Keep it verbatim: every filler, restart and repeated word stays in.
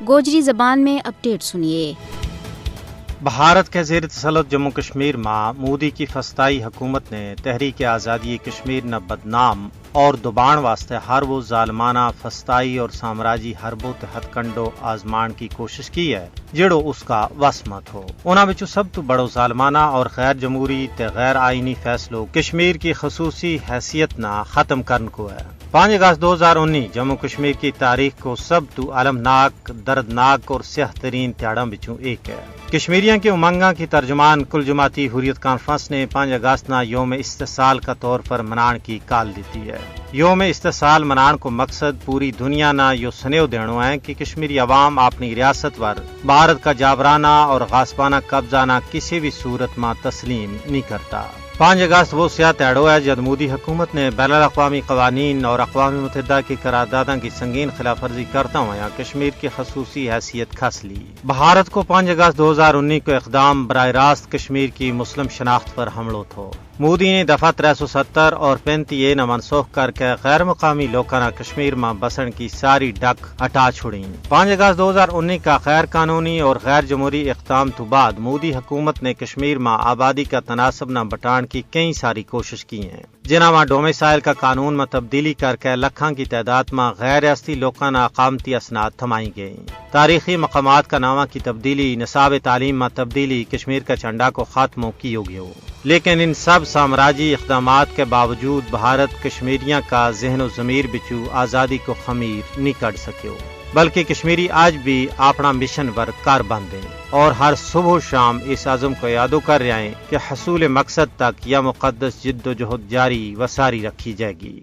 گوجری زبان میں اپڈیٹ سنیے۔ بھارت کے زیر تسلط جموں کشمیر ما مودی کی فسطائی حکومت نے تحریک آزادی کشمیر نا بدنام اور دبان واسطے ہر وہ ظالمانہ فسطائی اور سامراجی حربو تحت کنڈو آزمان کی کوشش کی ہے، جیڑو اس کا وس ما تھو۔ انہاں وچوں سب تو بڑو ظالمانہ اور غیر جمہوری تے غیر آئینی فیصلو کشمیر کی خصوصی حیثیت نا ختم کرن کو ہے۔ پانچ اگست دو ہزار انی جموں کشمیر کی تاریخ کو سب تو المناک، دردناک اور سیاہ ترین تیاڑاں بچوں ایک ہے۔ کشمیریاں کے امنگاں کی ترجمان کل جماعتی حریت کانفرنس نے پانچ اگست نا یوم استحصال کا طور پر منان کی کال دیتی ہے۔ یوم استحصال منان کو مقصد پوری دنیا نا یوہ سنیو دینو ہے کہ کشمیری عوام اپنی ریاست پر بھارت کا جابرانہ اور غاصبانہ قبضہ نا کسی بھی صورت ما تسلیم نہیں کرتا۔ پانچ اگست وہ سیاہ تیڑو ہے جد مودی حکومت نے بین الاقوامی قوانین اور اقوام متحدہ کی قرارداداں کی سنگین خلاف ورزی کرتا ہویا کشمیر کی خصوصی حیثیت کھس لی۔ بھارت کو پانچ اگست دو ہزار انی کو اقدام براہ راست کشمیر کی مسلم شناخت پر حملو تھو۔ مودی نے دفعہ ترے سو ستر اور پینتی اے نا منسوخ کر کے غیر مقامی لوکاں نا کشمیر ما بسن کی ساری ڈک ہٹا چھڑی۔ پانچ اگست دو ہزار انی کا غیر قانونی اور غیر جمہوری اقدام تو بعد مودی حکومت نے کشمیر ما آبادی کا تناسب نا بٹان کی کئی ساری کوشش کی ہیں، جنہاں ما ڈومے سائل کا قانون ما تبدیلی کر کے لکھاں کی تعداد ما غیر ریاستی لوکاں نا اقامتی اسناد تھمائی گئی۔ تاریخی مقامات کا ناماں کی تبدیلی، نصاب تعلیم ما تبدیلی، کشمیر کا چنڈا کو خاتمو کیو گیو۔ لیکن ان سب سامراجی اقدامات کے باوجود بھارت کشمیریاں کا ذہن و ضمیر بچو آزادی کو خمیر نہیں کڈ سکیو، بلکہ کشمیری آج بھی اپنا مشن پر کر بند ہیں اور ہر صبح و شام اس عزم کو یادو کر رہیا ہیں کہ حصول مقصد تک یا مقدس جد و جہد جاری و ساری رکھی جائے گی۔